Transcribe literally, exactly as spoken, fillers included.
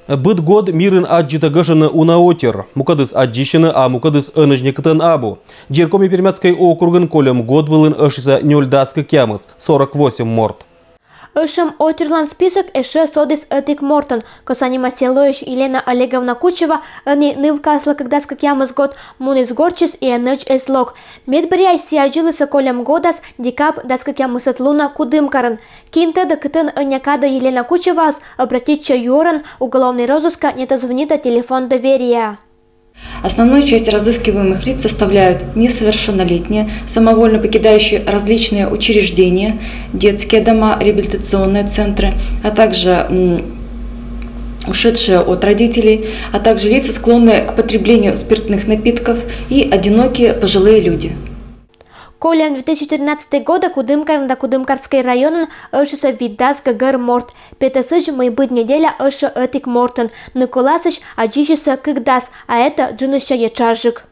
Быд год мирын адӟытӧгӧ шӧны уна отир. Мукӧдыс адӟисьӧны, а мукӧдыс ӧнӧдз некытӧн абу. Дзиркоми Пермяцкӧй округын кольӧм год вылын ӧшисӧ нёль дас кӧкъямыс, сорок восемь морт. Ӧшӧм отирлӧн список эшшӧ содіс ӧтик мортӧн. Косанима селоысь Елена Олеговна Кучева, ӧні нывкаыслы кык дас кӧкъямыс год, муніс гортсьыс и ӧнӧдз эз лок. Медбӧръя сійӧ аддзылісӧ кольӧм годас декабрь дас кӧкъямысӧд лунӧ Кудымкарын. Кин тӧдӧ, кытӧн ӧнія кадӧ Елена Кучеваӧс обратитчӧ юӧрӧн уголовный розыска «Не дозвонитӧ» телефон доверия. Основную часть разыскиваемых лиц составляют несовершеннолетние, самовольно покидающие различные учреждения, детские дома, реабилитационные центры, а также ушедшие от родителей, а также лица, склонные к потреблению спиртных напитков, и одинокие пожилые люди. Кольӧм две тысячи тринадцатый годӧ Кудымкарын да Кудымкарскӧй районын ӧшисӧ витдас гӧгӧр морт. Петӧ сідз, мый быд неделя ӧшӧ ӧтик мортӧн. Ныв-коласысь аддзысьӧны кык дас, а этӧ джынйысьӧ етшаджык.